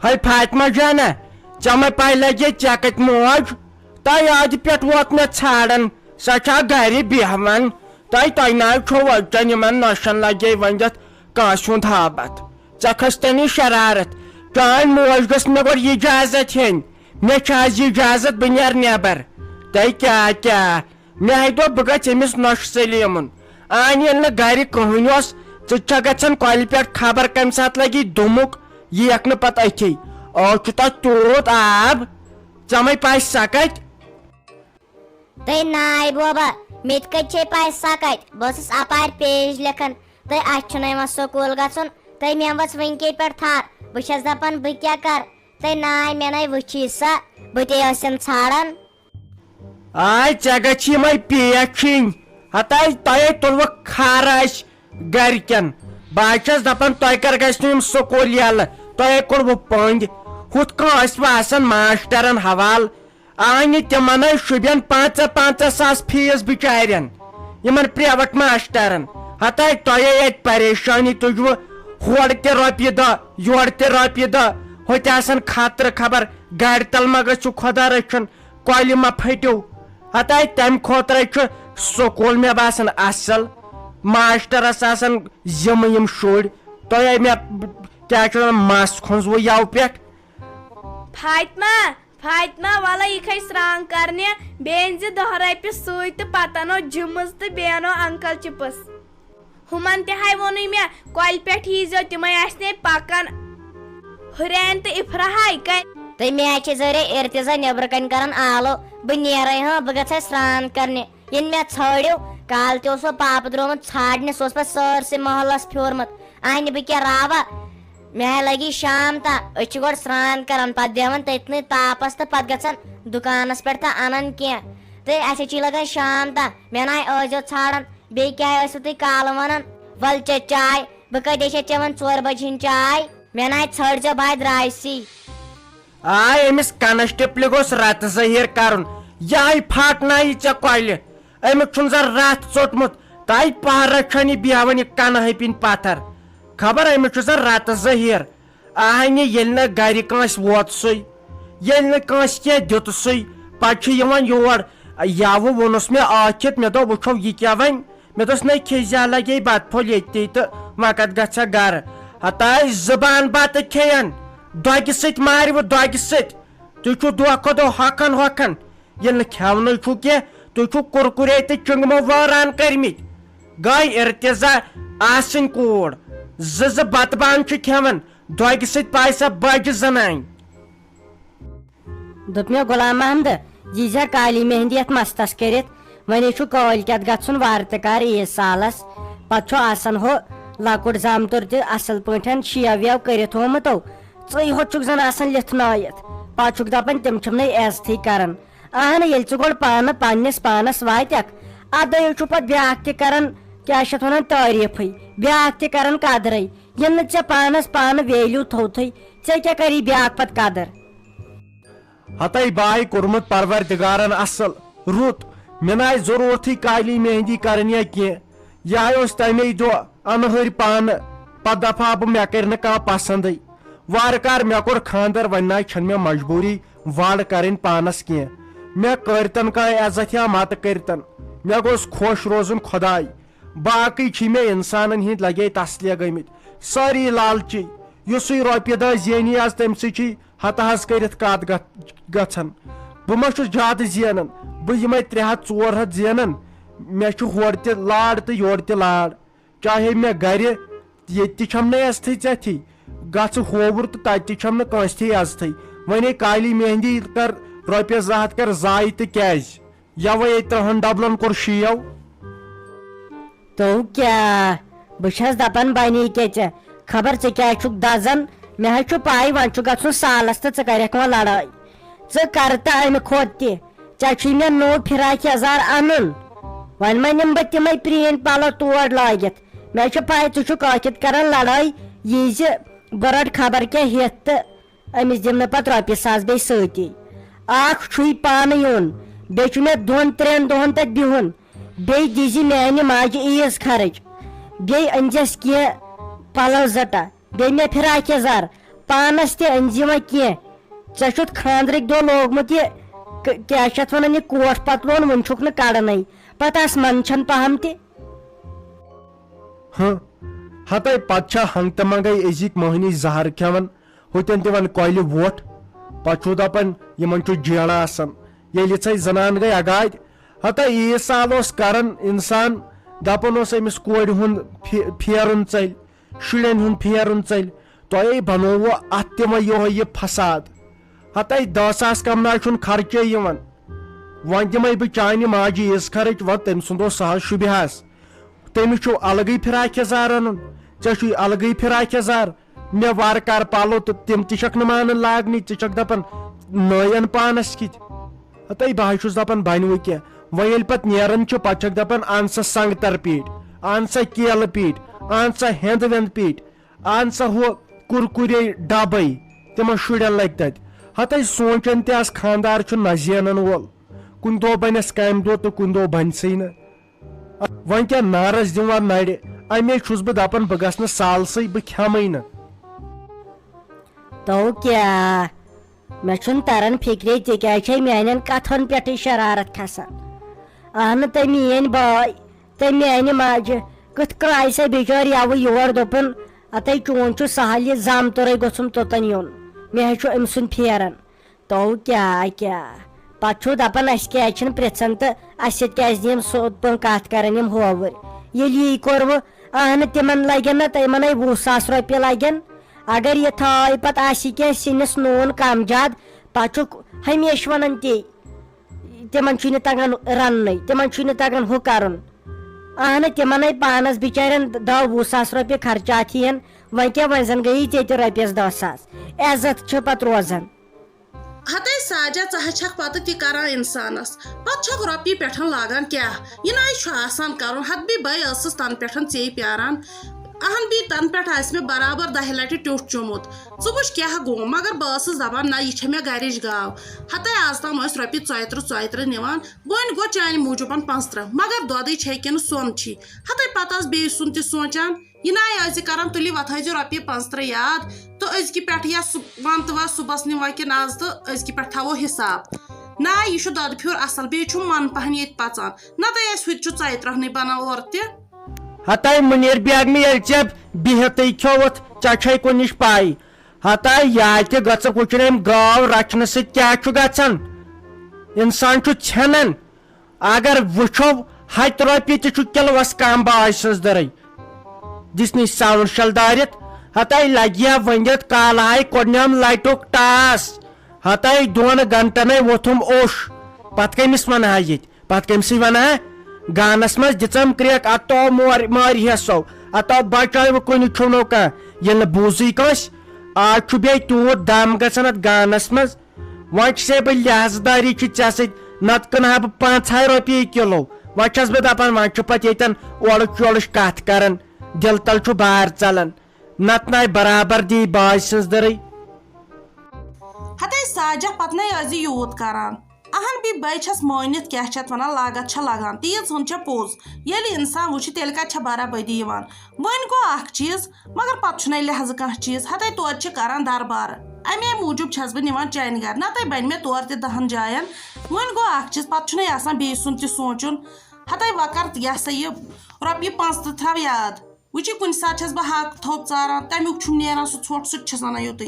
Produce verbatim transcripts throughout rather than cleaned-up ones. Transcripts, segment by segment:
ہے فاطمہ جانہ، ژےٚ مہ پاے لگے ژےٚ کتہِ موج؟ تۄہہِ یادِ پٮ۪ٹھ ووت مےٚ ژھانڈان، سۄ چھا گرِ بیہوان؟ تۄہہِ، تۄہہِ نہ حظ چھو وۄنۍ یِمن نۄشن لگے وۄنۍ یتھ کٲنٛسہِ ہُنٛد ہابت۔ ژےٚ کھٔژ تیٚلہِ شرارت؟ چٲنۍ موج گٔژھ مےٚ گۄڈٕ اجازت ہیٚنۍ۔ مےٚ چھِ آز اجازت، بہٕ نیرٕ نٮ۪بر۔ تۄہہِ کیٛاہ کیٛاہ؟ مےٚ ہَے دوٚپ بہٕ گژھٕ أمِس نۄشہِ سلیٖمُن۔ آن ییٚلہِ نہٕ گرِ کٕہٕنۍ اوس، ژٕ چھَکھ گژھان کۄلہِ پٮ۪ٹھ خبر کَمہِ ساتہٕ لگی دُمُک، یہِ یِکھ نہٕ پتہٕ أتھی۔ آز چھُ تَتھ تیوٗت آب، ژےٚ مَے پَے سۄ کَتہِ؟ تہٕ ناے بوبا، مےٚ تہِ کَتہِ چھے پَے سۄ کَتہِ؟ بہٕ ٲسٕس اَپارِ پیج لیکھان، تہٕ اَسہِ چھُنہٕ یِوان سکوٗل گژھُن، تہٕ مےٚ ؤژھ وٕنکے پٮ۪ٹھ تھر۔ بہٕ چھَس دَپان بہٕ کیٛاہ کَرٕ؟ تہٕ ناے مےٚ نَے وٕچھی سۄ، بہٕ تہِ ٲسِن ژھانڈان۔ آے ژےٚ گژھی یِمے پیچھِنۍ۔ ہتاے تۄہے تُلوٕ خارج گرِکٮ۪ن۔ بہٕ حظ چھَس دپان تۄہہِ کر گژھِ نہٕ یِم سکوٗل یلہٕ؟ تۄہے کوٚروٕ پٔنٛدۍ۔ ہُتھ کٔنۍ ٲسۍ وٕ آسان ماسٹرن حوال۔ آنہِ تِمن حظ شوٗبٮ۪ن پنٛژاہ پنٛژاہ ساس فیٖس بِچارٮ۪ن، یِمن پریویٹ ماسٹرن۔ ہتاے تۄہے ییٚتہِ پریشٲنی تُجوٕ۔ ہورٕ تہِ رۄپیہِ دہ، یورٕ تہِ رۄپیہِ دہ۔ ہُتہِ آسان خطرٕ خبر گاڑِ تل ما گژھِو خۄدا رٔچھِن۔ کۄلہِ ما پھٔٹِو۔ ہتاے تمہِ خٲطرے چھُ سکوٗل مےٚ باسان اصل۔ ماسٹرس آسان ذمہٕ یِم شُرۍ۔ تۄہے مےٚ کیٛاہ چھُ ونان، مس کھوٚنزوٕ یَوٕ پٮ۪ٹھ۔ فاطمہ، فاطمہ، وَلہٕ یہِ کھٔتۍ سرٛان کرنہِ، بیٚیہِ أنۍ زِ دَہ رۄپیہِ سۭتۍ تہٕ پتہٕ اَنو جِمٕز تہٕ بیٚیہِ اَنو انکل چپس۔ ہُمن تہِ ہاے ووٚنُے مےٚ، کۄلہِ پٮ۪ٹھ ییٖزیو، تِمے آسہِ نے پکان۔ ہُرین تہٕ افراہاے کتہِ؟ تہٕ مےٚ چھِ ذٔریعہٕ ارتضا نیٚبرٕ کنہِ کران آلو۔ بہٕ نیرے ہاں، بہٕ گژھے سرٛان کرنہِ۔ ییٚلہِ مےٚ ژھٲنٛڈِو، کالہٕ تہِ اوس سُہ پاپہٕ درٛامُت ژھانٛڈنہِ، سُہ اوس پتہٕ سٲرسٕے محلس پھیورمُت۔ اہنہِ بہٕ کیٛاہ راوہ؟ مےٚ ہاے لگی شام تام۔ أسۍ چھِ گۄڈٕ سرٛان کران، پتہٕ بیٚہوان تٔتنٕے تاپس تہٕ پتہٕ گژھان دُکانس پٮ۪ٹھ تہٕ انان کینٛہہ۔ تہٕ اسہِ چھِ لگان شام تام۔ مےٚ ناے ٲسۍزیو ژھانٛڈان۔ بیٚیہِ کیٛاہ ٲسِو تُہۍ کالہٕ ونان؟ ول چےٚ چاے، بہٕ کتہِ چھےٚ چٮ۪وان ژورِ بجہِ ہٕنٛز چاے؟ مےٚ ناے ژھٲنٛڈزیو بہٕ درٛایسٕے۔ آے أمِس کنسٹیبلہِ گوٚژھ رتہٕ ظٲہِر کرُن، یہے پھاٹنایہِ ژےٚ کۄلہِ۔ أمِس چھُنہٕ زن رتھ ژوٚٹمُت، تۄہہِ پہرس چھَنہٕ یہِ بیہوان یہِ کنہٕ ہپِنۍ پتھر۔ خبر أمِس چھُ زن رتہٕ ظٲہِر۔ آہنہِ ییٚلہِ نہٕ گرِ کٲنٛسہِ ووت سُے، ییٚلہِ نہٕ کٲنٛسہِ کینٛہہ دیُت سُے، پتہٕ چھُ یِوان یور۔ یاوٕ ووٚنُس مےٚ ٲکھِتھ، مےٚ دوٚپ وٕچھو یہِ کیٛاہ ونہِ۔ مےٚ دوٚپُس نَے کھے زیٛا لگے بتہٕ پھوٚل ییٚتی تہٕ وۄنۍ کتھ گژھِ ہا گرٕ۔ ہتاے زبان بتہٕ کھیٚین، دۄگہِ سۭتۍ مارِ وٕ دۄگہِ سۭتۍ۔ تُہۍ چھِو دۄہ کھۄتہٕ دۄہ ہۄکھان ہۄکھان۔ ییٚلہِ نہٕ کھٮ۪ونٕے چھُو کینٛہہ، تُہۍ چھِو کُرکُرے تہٕ چنٛگمو وٲران کٔرمٕتۍ۔ گٔے ارتضا آسٕنۍ کوٗر، زٕ زٕ بتہٕ بانہٕ چھِ کھٮ۪وان، دۄگہِ سۭتۍ پایہِ سا بجہِ زنانہِ۔ دوٚپ مےٚ، غلام محمدٕ، یہِ زِ کالی مہندی یتھ مستس کٔرِتھ، وۄنۍ چھُ کٲلۍ کٮ۪تھ گژھُن وارٕ تہٕ کار عیٖد سالس۔ پتہٕ چھُ آسان ہُہ لۄکُٹ زامتُر تہِ اصل پٲٹھۍ شیو ویو کٔرِتھ ہومُت۔ ژٕے ہوت چھُکھ زن آسان لِتھنٲیِتھ۔ پتہٕ چھُکھ دپان تِم چھِم نَے عزتھٕے کران۔ اہن، ییٚلہِ ژٕ گۄڈٕ پانہٕ پننِس پانس واتکھ، ادے چھُ پتہٕ بیٛاکھ تہِ کران، کیٛاہ چھِ اتھ ونان، تعریٖفٕے، بیٛاکھ تہِ کران قدرے۔ ییٚلہِ نہٕ ژےٚ پانس پانہٕ value تھوتھٕے، ژےٚ کیٛاہ کری بیٛاکھ پتہٕ قدر؟ ہتے باے کوٚرمُت پروردگارن اصل، رُت، مےٚ نہٕ آسہِ ضروٗرتھٕے کالی مہندی کرٕنۍ یا کینٛہہ۔ یہِ ہا اوس تمے دۄہ انہٕ ہٕرۍ پانہٕ، پتہٕ دپہٕ ہا بہٕ مےٚ کرِ نہٕ کانٛہہ پسندٕے۔ وارٕ کار مےٚ کوٚر خاندر، وۄنۍ نہ چھنہٕ مےٚ مجبوٗری وڑ کرٕنۍ پانس کینٛہہ۔ مےٚ کٔرۍ تن کانٛہہ عزت یا متہٕ کٔرۍ تن، مےٚ گوٚژھ خۄش روزُن خۄداے۔ باقٕے چھِ مےٚ انسانن ہٕنٛدۍ لگے تسلے گٔمٕتۍ، سٲری لالچی۔ یُسٕے رۄپیہِ دہ زینہِ از، تٔمۍ سٕے چھِ ہتہٕ حظ کٔرِتھ کتھ گژھ-، گژھان۔ بہٕ ما چھُس زیادٕ زینان؟ بہٕ یِمے ترٛےٚ ہتھ ژور ہتھ زینان، مےٚ چھُ ہورٕ تہِ لاڑ تہٕ یورٕ تہِ لاڑ۔ چاہے مےٚ گرِ، ییٚتہِ تہِ چھَم نہٕ عزتھٕے ژےٚ تھی، گژھٕ ہووُر تہٕ تتہِ تہِ چھَم نہٕ کٲنٛسہِ تھی عزتھٕے۔ وۄنۍ ہے کالی مہندی کر رۄپیس زٕ ہتھ کر ضایع تہٕ کیٛازِ؟ یوے ترٛہن ڈبلن کوٚر شیو۔ تو کیٛاہ؟ بہٕ چھَس دپان بنے کیٛاہ ژےٚ؟ خبر ژٕ کیٛازِ چھُکھ دزان؟ مےٚ حظ چھُ پَے وۄنۍ چھُ گژھُن سالس تہٕ ژٕ کرکھ وۄنۍ لڑٲے۔ ژٕ کر تہٕ امہِ کھۄتہٕ تہِ۔ ژےٚ چھُے مےٚ نوٚو فراک یزار انُن۔ وۄنۍ ما نِمہٕ بہٕ تِمے پرٛٲنۍ پلو تور لٲگِتھ؟ مےٚ چھُ پَے ژٕ چھُکھ ٲکھِتھ کران لڑٲے، یہِ زِ بہٕ رٹہٕ خبر کیٛاہ ہٮ۪تھ تہٕ أمِس دِمہٕ نہٕ پتہٕ رۄپیہِ ساس بیٚیہِ سۭتی۔ اکھ چھُے پانہٕ یُن، بیٚیہِ چھُ مےٚ دۄن ترٛٮ۪ن دۄہن تتہِ بِہُن۔ بیٚیہِ دیٖزِ میانہِ ماجہِ عیٖز خرٕچ۔ بیٚیہِ أنۍزٮ۪س کینٛہہ پلو زٹا۔ بیٚیہِ مےٚ فراک یزار۔ پانس تہِ أنۍ زِ وۄنۍ کینٛہہ۔ ژےٚ چھُتھ خانٛدرٕکۍ دۄہ لوگمُت یہِ ک-، کیٛاہ چھِ اَتھ وَنان، یہِ کوٹھ پتلون، وُنہِ چھُکھ نہٕ کڑنٕے۔ پتہٕ آس منٛدچھان پہم تہِ۔ ہاں، ہتے پتہٕ چھا ہنٛگتہٕ منٛگے أزِکۍ مٔہنی زہر کھٮ۪وان، ہُتٮ۪ن دِوان کۄلہِ وۄٹھ، پتہٕ چھُو دپان یِمن چھُ جیڑٕ آسان۔ ییٚلہِ ژھے زنان گٔے اگادِ، ہتے عیٖد سال اوس کران انسان، دپان اوس أمِس کورِ ہُنٛد پھے-، پھیرُن ژٔلۍ، شُرٮ۪ن ہُنٛد پھیرُن ژٔلۍ۔ تۄہے بنووُ اتھ تہِ وۄنۍ یِہوے یہِ فساد۔ ہتے دہ ساس کم نہ چھُنہٕ خرچے یِوان۔ وۄنۍ دِمے بہٕ چانہِ ماجہِ عیٖز خرٕچ، وۄنۍ تٔمۍ سُنٛد اوس سہل شُبہِ ہس۔ تٔمِس چھُو الگٕے فراک یزار اَنُن، ژےٚ چھُے الگٕے فراک یزار۔ مےٚ وارٕ کارٕ پَلو تہٕ تِم تہِ چھَکھ نہٕ مانان لاگنٕے، ژٕ چھَکھ دَپان نٔے اَن پانَس کِتۍ۔ ہَتَے بہٕ حظ چھُس دَپان بَنہِ وۄنۍ کینٛہہ۔ وۄنۍ ییٚلہِ پَتہٕ نیران چھِ، پَتہٕ چھَکھ دَپان اَن سا سنٛگتر پیٖٹۍ، اَن سا کیلہٕ پیٖٹۍ، اَن سا ہٮ۪نٛد وٮ۪نٛد پیٖٹۍ، اَن سا ہُہ کُرکُرے ڈَبَے، تِمَن شُرٮ۪ن لَگہِ تَتہِ۔ ہَتَے سونٛچان تہِ آس خانٛدار چھُ نہ زینَن وول، کُنہِ دۄہ بَنٮ۪س کامہِ دۄہ تہٕ کُنہِ دۄہ بَنہِ سٕے نہٕ۔ وۄنۍ کیٛاہ نارس دِمہٕ وۄنۍ نرِ؟ اَمے چھُس بہٕ دَپان بہٕ گژھٕ نہٕ سالسٕے، بہٕ کھٮ۪مٕے نہٕ۔ تو کیٛاہ؟ مےٚ چھُنہٕ تران فِکرے ژےٚ کیٛازِ چھے میٛانٮ۪ن کتھن پٮ۪ٹھٕے شرارت کھسان۔ اہنہٕ تہٕ میٛٲنۍ بٲے تہٕ میٛانہِ ماجہِ کِتھ کٔنۍ آیہِ سۄ بِچٲر یَوٕ یور دوٚپُن، اَتے چون چھُ سہل یہِ زام تُرے گوٚژھُم توٚتن یُن۔ مےٚ ہے چھُ أمۍ سُنٛد پھیران۔ تو کیٛاہ کیٛاہ؟ پتہٕ چھُو دپان اسہِ کیٛازِ چھِنہٕ پرژھان تہٕ اسہِ سۭتۍ کیٛازِ نہٕ یِم سیوٚد پٲٹھۍ کتھ کران یِم ہووٕرۍ؟ ییٚلہِ یی کوٚروٕ، اہنہٕ تِمن لگن نہ تِمنے وُہ ساس رۄپیہِ لگن۔ اگر یہِ تھاوِ پتہٕ آسہِ کینٛہہ سِنِس نوٗن کم زیادٕ، پتہٕ چھُکھ ہمیشہِ ونان تی، تِمن چھُے نہٕ تگان رننُے، تِمن چھُے نہٕ تگان ہُہ کرُن۔ اہنہٕ تِمنے پانس بچارٮ۪ن دہ وُہ ساس رۄپیہِ خرچات یِن، وۄنۍ کیٛاہ وۄنۍ زن گٔیی ژےٚ تہِ رۄپیس دہ ساس، عزت چھُ پتہٕ روزان۔ ہتے ساجہ، ژٕ حظ چھکھ پتہٕ تہِ کران انسانس، پتہٕ چھکھ رۄپیہِ پٮ۪ٹھ لاگان کیٛاہ؟ یہِ نہ حظ چھُ آسان کرُن۔ ہتہٕ بی بے ٲسٕس تنہٕ پٮ۪ٹھ ژے پیاران۔ اہن بی، تنہٕ پٮ۪ٹھ آسہِ مےٚ برابر دہہِ لٹہِ ٹیوٚٹھ چوٚمُت۔ ژٕ وٕچھ کیٛاہ گوٚو، مگر بہٕ ٲسٕس دپان نہ، یہِ چھےٚ مےٚ گرِچ گاو۔ ہتے آز تام ٲسۍ رۄپیہِ ژۄیہِ ترٕٛہ ژۄیہِ ترٕٛہ نِوان، وۄنۍ گوٚو چانہِ موٗجوٗبن پانٛژھ ترٕٛہ، مگر دۄدٕے چھے کِنہٕ سۄن چھی؟ ہتے پتہٕ آس بیٚیہِ سُنٛد تہِ سونٛچان۔ یہِ نہ آسہِ کران، تُلِو وۄتھ ہٲیزِ رۄپیہِ پانٛژھ ترٕٛہ یاد، تہٕ أزکہِ پٮ۪ٹھ یا سُہ وَن تہٕ وَس صُبحَس نِموا کِنہٕ آز، تہٕ أزکہِ پٮ۪ٹھ تھاوو حِساب۔ نہ، یہِ چھُ دۄدٕ پھیُر اَصٕل، بیٚیہِ چھُ من پہن ییٚتہِ پَژان، نَتہٕ آسہِ ہُتہِ چھُ ژۄیہِ ترٕٛہنٕے بَنان اورٕ تہِ۔ ہتاے مُنیر بیگمہِ، ییٚلہِ ژےٚ بِہِتھٕے کھیوٚوُتھ، ژےٚ چھے کُنِچ پَے۔ ہتاے یا تہِ گٔژھٕکھ وٕچھُن، أمۍ گٲو رچھنہٕ سۭتۍ کیٛاہ چھُ گژھان۔ اِنسان چھُ ژھٮ۪نان۔ اگر وٕچھو، ہتہِ رۄپیہِ تہِ چھُ کِلوَس کم باج سٕنٛز دٔرٕے۔ دِژنٕے ساوُنٛڈ شل دٲرِتھ، ہتاے لگہِ ہا ؤنِتھ کالہٕ ہاے کوٚڑنٮ۪م لٹُک ٹاس۔ ہتاے دۄن گنٹنے ووٚتھُم اوٚش۔ پتہٕ کٔمِس ونہٕ ہا ییٚتہِ؟ پتہٕ کٔمۍ سٕے ونہٕ ہا؟ گانس منٛز دِژم کرٛیک، اتو مور-، مارِ ہیسو، اتو بچٲوٕ کُنہِ چھُنو کانٛہہ۔ ییٚلہِ نہٕ بوٗزٕے کٲنٛسہِ، آز چھُ بیٚیہِ تیوٗت دم گژھان اتھ گانس منٛز۔ وۄنۍ چھسے بہٕ لحاظ داری چھِ ژےٚ سۭتۍ، نتہٕ کٕنہٕ ہا بہٕ پانٛژھ ہاے رۄپیہِ کِلو۔ وۄنۍ چھس بہٕ دپان، وۄنۍ چھُ پتہٕ ییٚتٮ۪ن اورٕچ یورٕچ کتھ کران، دِل تل چھُ بار ژلان، نتہٕ ناے برابر دی باج سٕنٛز دٔرٕے۔ ہتے ساجہ، پتہٕ نے ٲسۍ زِ یوٗت کران۔ اہن بی بے چھس مٲنِتھ، کیٛاہ چھِ اتھ ونان، لاگت چھےٚ لگان، تیٖژ ہن چھےٚ پوٚز۔ ییٚلہِ انسان وٕچھِ، تیٚلہِ کتہِ چھےٚ برابٔدی یِوان؟ وۄنۍ گوٚو اکھ چیٖز، مگر پتہٕ چھُنہٕ لحاظہٕ کانٛہہ چیٖز۔ ہتے توتہِ چھِ کران دربار، امے موٗجوٗب چھس بہٕ نِوان چانہِ گرِ، نتہٕ بنہِ مےٚ تورٕ تہِ دہن جاین۔ وۄنۍ گوٚو اکھ چیٖز، پتہٕ چھُنہٕ آسان بیٚیہِ سُنٛد تہِ سونٛچُن۔ ہتے وۄنۍ کر، یہِ ہسا یہِ رۄپیہِ پانٛژھ تہٕ تھاو یاد۔ وٕچھِو، کُنہِ ساتہٕ چھَس بہٕ ہاکہٕ تھوٚپ ژاران، تَمیُک چھُم نیران سُہ ژھۄٹھ، سُہ تہِ چھَس اَنان یوٚتُے۔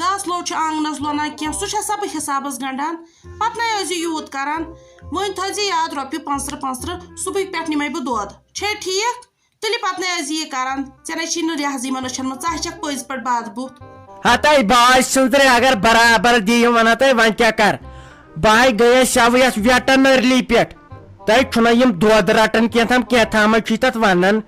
گاسہٕ لوٚو چھُ آنٛگنَس لونان کینٛہہ، سُہ چھَسا بہٕ حِسابَس گنٛڈان؟ پَتہٕ نَے ٲسۍ زِ یوٗت کَران۔ وۄنۍ تھٲیزِ یاد، رۄپیہِ پانٛژھ تٕرٛہ، پانٛژھ تٕرٛہ، صُبحٕکۍ پٮ۪ٹھ نِمَے بہٕ دۄد۔ چھے ٹھیٖک؟ تیٚلہِ پَتہٕ نَے ٲسۍ زِ یہِ کَران۔ ژےٚ نَے چھی نہٕ لحاظٕے یِمَن أچھَن منٛز، ژٕ ہا چھَکھ پٔزۍ پٲٹھۍ بَد بُتھ۔ ہَتَے باج سٕنٛزرے اگر برابر دی یِم وَنہٕ ہَتَے، وۄنۍ کیٛاہ کَر؟ بہٕ ہَے گٔیَس یَوٕ یَتھ ویٹَنٔرلی پٮ۪ٹھ۔ تۄہہِ چھُنہ یِم دۄد رَٹان کینٛہہ تام، کینٛہہ تامَے چھُے تَتھ وَنان۔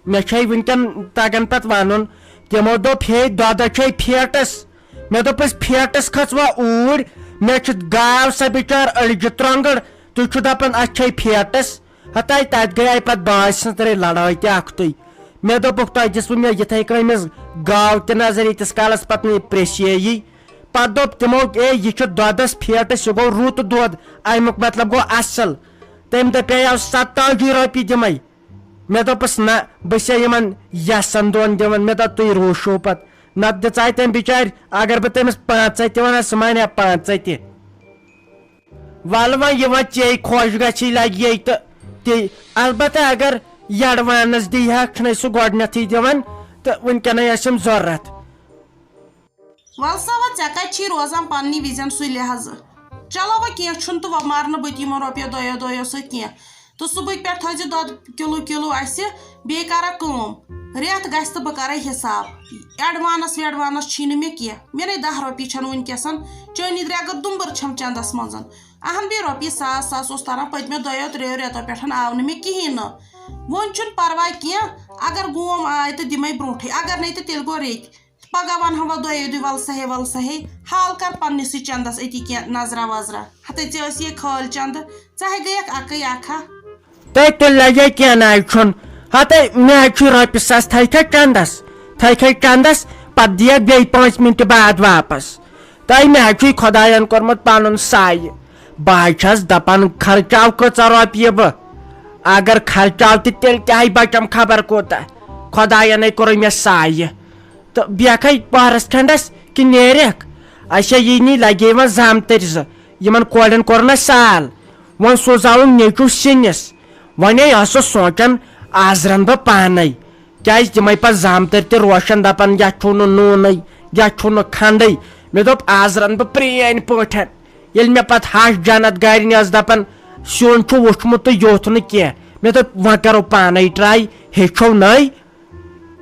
مےٚ چھے وٕنکٮ۪ن تَگان پَتہٕ وَنُن، تِمو دوٚپ، ہے، دۄدَس چھے فیٹٕس۔ مےٚ دوٚپُس، فیٹٕس کھٔژوا اوٗرۍ؟ مےٚ چھِ گاو سۄ بِچار أڑجہِ ترٛۄنٛگٕر، تُہۍ چھِو دَپان، اَتھ چھے فیٹٕس۔ ہَتاے، تَتہِ گٔیے پَتہٕ باج سٕنٛز ترٛے لڑٲے تہِ اَکھتُے۔ مےٚ دوٚپُکھ، تۄہہِ دِژوٕ مےٚ یِتھَے کٔنۍ أمِس گاو تہِ نظر، ییٖتِس کالَس پَتہٕ نہٕ یہِ پرٛیٚسییی۔ پَتہٕ دوٚپ تِمو، اے، یہِ چھُ دۄدَس فیٹٕس، یہِ گوٚو رُت دۄد، اَمیُک مطلب گوٚو اَصٕل۔ تٔمۍ دوٚپ، ہے، یَوٕ ستتٲجی رۄپیہِ دِمَے۔ مےٚ دوٚپُس، نہ، بہٕ چھسے یِمن یژھن دۄن دِوان۔ مےٚ دوٚپ، تُہۍ روٗشِو پتہٕ۔ نتہٕ دِژاے تٔمۍ بِچارِ، اگر بہٕ تٔمِس پانٛژے تہِ ونہٕ ہا، سُہ مانہِ ہا پانٛژے تہِ۔ ولہٕ وۄنۍ یہِ وۄنۍ ژےٚ خۄش گژھی لگہِ یے تہٕ تی۔ البتہ اگر یڈوانس دی ہا، چھُنَے سُہ گۄڈنیتھٕے دِوان تہٕ وٕنکیٚنَے ٲسِم ضروٗرت۔ ول سا وۄنۍ، ژےٚ کتہِ چھی روزان پننہِ وِزٮ۪ن سُے لحاظہٕ؟ چلو وۄنۍ کینٛہہ چھُنہٕ تہٕ وۄنۍ مارٕ نہٕ بہٕ تہِ یِمن رۄپیو دۄیو دۄیو سۭتۍ کینٛہہ۔ تہٕ صُبحٕکۍ پٮ۪ٹھ تھٲیزِ دۄد کِلوٗ کِلوٗ اسہِ، بیٚیہِ کرا کٲم، رٮ۪تھ گژھِ تہٕ بہٕ کرے حساب، ایڈوانس ویڈوانس چھی نہٕ مےٚ کینٛہہ، مےٚ نے دہ رۄپیہِ چھنہٕ وٕنکیٚسن، چٲنی درٛٮ۪گہٕ دُمبٕر چھم چندس منٛز۔ اہن، بیٚیہِ رۄپیہِ ساس ساس اوس تران پٔتمیو دۄیو ترٛیٚیو رٮ۪تو پٮ۪ٹھ، آو نہٕ مےٚ کِہیٖنۍ نہٕ۔ وۄنۍ چھُنہٕ پرواے کینٛہہ، اگر گوم آے تہٕ دِمے برونٛٹھٕے، اگر نے تہٕ تیٚلہِ گوٚو ریٚتۍ۔ پگاہ ونہٕ ہا وۄنۍ دۄیو دۄہۍ، ول سا ہے، ول سا ہے، حال کر پننسٕے چندس أتی کینٛہہ نظرا وظرا۔ ہتے ژےٚ ٲسی یے خٲلۍ چندٕ، ژٕ ہے گٔیکھ اکٕے اکھ ہا۔ تہٕ تیٚلہِ لگے کینٛہہ نہ چھُنہٕ۔ ہتے مےٚ حظ چھُ رۄپیہِ ساس تھایہِ تھا چندس، تھایہِ تھا چندس، پتہٕ دِیکھ بیٚیہِ پانٛژھ مِنٹہِ بعد واپس۔ تہٕ مےٚ حظ چھُے خۄداین کوٚرمُت پنُن سایہِ۔ بہٕ حظ چھَس دپان خرچاو کۭژاہ رۄپیہِ بہٕ، اگر خرچاو تہِ تیٚلہِ تہِ ہاے بچم خبر کوٗتاہ۔ خۄداینَے کوٚرُے مےٚ سایہِ۔ تہٕ بیکھے پہرس کھنڈس کہِ نیرکھ۔ اچھا، یی نی لگے وۄنۍ زامتٕرۍ زٕ، یِمن کورٮ۪ن کوٚر نہ سال۔ وۄنۍ سوزاوُن نیٚچو سِنِس۔ وۄنۍ ٲسٕس سونٛچان، آز رنہٕ بہٕ پانے، کیازِ تِمے پتہٕ زامتٕرۍ تہِ روشن دپان، یتھ چھُو نہٕ نوٗنٕے، یتھ چھُو نہٕ کھنڈٕے۔ مےٚ دوٚپ، آز رنہٕ بہٕ پرٛٲنۍ پٲٹھۍ۔ ییٚلہِ مےٚ پتہٕ ہش جنت گرِ نہِ ٲس دپان، سیُن چھُ وُچھمُت تہٕ یوٚتھ نہٕ کینٛہہ، مےٚ دوٚپ، وۄنۍ کرو پانے ٹراے، ہیٚچھو نٔے۔